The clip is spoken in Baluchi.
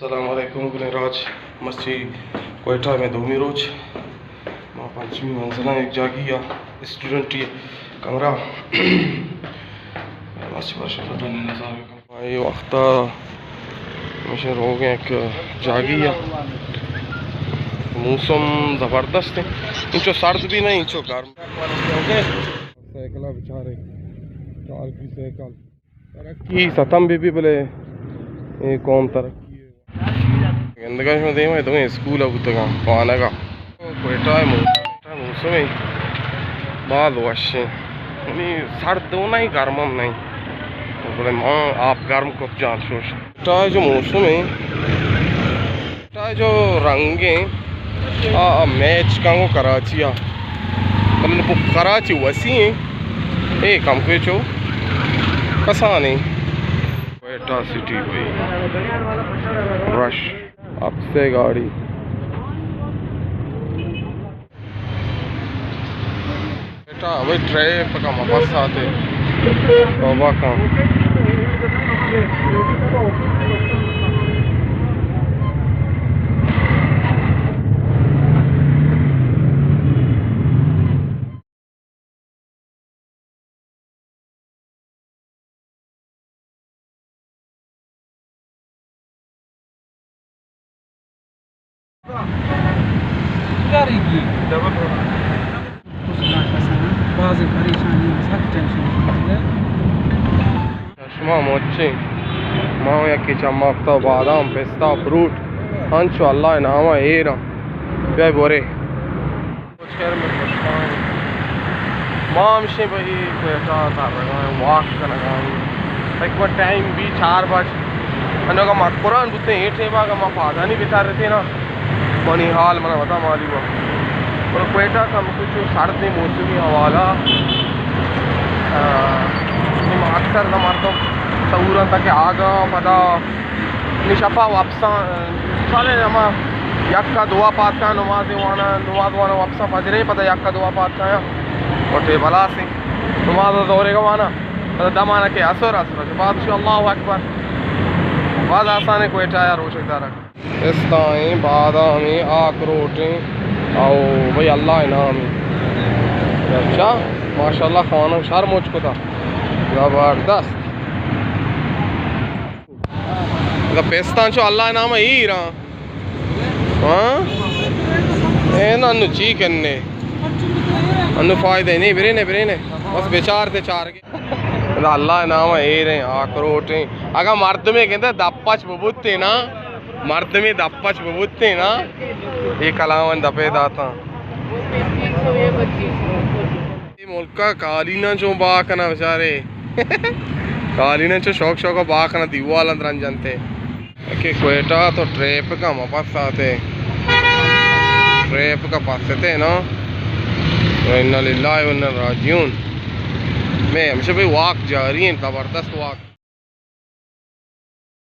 السلام علیکم، گلیں راج۔ مرچی کوئٹہ میں دومی روچ۔ ما پنچمی منزل ءَ، یک جاگی ءَ، اسٹوڈنٹی کمرہ۔ مرچی برشا ڈن نظر بکن۔ اے وقت ءَ ہمیشہ روگ ءَ یک جاگی ءَ۔ موسم زبردست ہے۔ انچو سرد بھی نہیں، انچو گرم۔ سائیکل ءَ بچارے، ٹالکی سائیکل۔ ترقی ستم بہ بی، بلے اے قوم ترقی۔ گندگا شما دیما دوئیں اسکول بوتگاں، وانگا۔ کوئٹہ ءِ موسم، موسم باز وش ایں۔ یعنی سرد ہم نہیں، گرم ہم نہیں۔ بلے ما آپ گرم کت جان شوشت۔ کوئٹہ ءِ جو موسم ایں، کوئٹہ ءِ جو رنگ ایں، آ، آ میچ کنگو کراچی ءَ۔ بلے پہ کراچی وسیع ایں، اے کم کوئی چو کسان ایں۔ کوئٹہ سٹی بھائی، رش، اپ سے گاڑی۔ بیٹا، بھئی ٹریفک ءَ مپساتے، توبہ کن۔ بازیں پریشانی، سک ٹینشن۔ شما مچیں، ما یکی چماپتا، بادام، پستہ، فروٹ، انچو اللہ نام ایراں۔ بیا بورے۔ کچھ خیر میں پریشان۔ ما ہمشیں بھئی کوئٹہ ترگا ایں، واک کنگا ایں۔ ایک بار ٹائم بی چار بج۔ انوگا مکران بوتیں، اے ٹائم آگا ما پادانی بترتیں نا۔ منی حال منا وتا مالی ہوا۔ اور کوئٹہ کم کچھ سردیں موسمی حوالہ۔ آ، نی ما اکثر نہ مردم سہوران تک آگا پدا نی شپا واپساں، مثال ہما یکا دوا پاتکا نماز وانا، نماز وانا واپساں فجرے پدا یکا دوا پاتکا یا۔ اور تے بلا سے نماز زورے کا وانا، پدا دمانا کے اثر، اثر کے بعد شو اللہ اکبر۔ بعد آسان ہے کوئٹہ یا روچک دارا۔ پستہ ایں، بادام ایں، آکروٹ ایں، او بھئی اللہ نام ایں۔ اچھا، ماشاءاللہ خانم شر مچ کتا۔ زبردست۔ اگہ پستاں چو اللہ نام ایراں۔ ہاں؟ اے نا انو چی کنے؟ انو فائدہ نہیں، برے نے، برے نے۔ بس بیچار تے چار کے۔ اللہ نام ایر ایں، آکروٹ ایں۔ اگہ مردمے گندے دپچ ببوتے نا، مردمے دپچ ببوتے نا، اے کلاون دپے داتاں۔ اے ملکا کالیناں چوں با کنا بچارے۔ کالیناں چوں شوق شوق با کنا دیوال اندر انجنتے۔ کہ کوئٹہ تو ٹریفک ہم پس آتے۔ ٹریفک پس تے نا۔ انا للہ و انا راجعون۔ میں ہمیشہ بھئی واک جاری ایں، زبردست واک۔